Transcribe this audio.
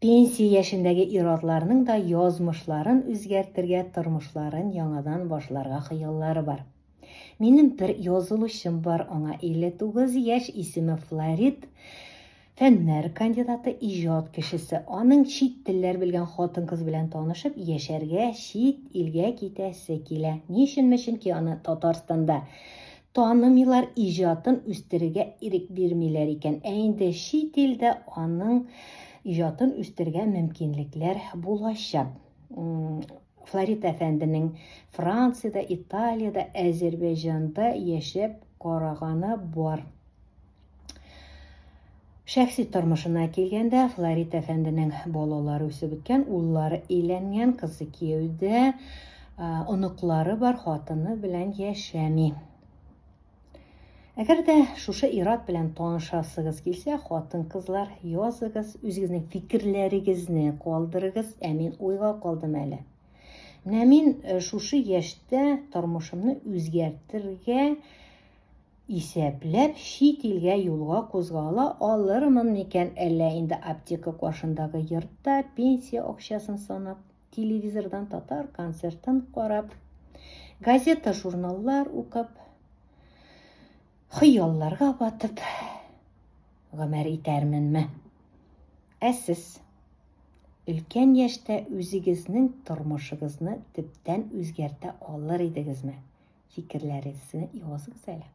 Пенсия яшендәге ир-атларның да язмышларын үзгәртергә, тормышларын яңадан башларга хыяллары бар. Минем бер язылучым бар, аңа 59 яшь, исеме Флорид, фәннәр кандидаты, иҗат кешесе. Аның чит телләр белгән хатын-кыз белән танышып, яшәргә чит илгә китәсе килә. Ни өченме? Чөнки аны Татарстанда танымыйлар, иҗатын үстерергә ирек бирмиләр икән. Ә инде чит илдә аның иҗатын үстерергә мөмкинлекләр булачак. Флорид әфәнденең Франциядә, Италиядә, Әзербәйҗанда яшәп караганы бар. Шәхси тормышына килгәндә, Флорид әфәнденең балалары үсеп беткән, уллары өйләнгән, кызы кияүдә, оныклары бар, хатыны белән яшәми. Әгәр дә шушы ир-ат белән танышасыгыз килсә, хатын-кызлар, языгыз, үзегезнең фикерләрегезне калдырыгыз, ә мин уйга калдым әле. Менә мин э, шушы яшьтә тормышымны үзгәртергә исәпләп, чит илгә юлга кузгала алырмын микән, әллә инде аптека каршындагы йортта пенсия акчасын санап, телевизордан татар концертын карап, газета-журналлар укып, хыялларга батып гомер итәрменме? Ә сез өлкән яшьтә үзегезнең тормышыгызны төптән үзгәртә алыр идегезме? Фикерләрегезне языгыз әле.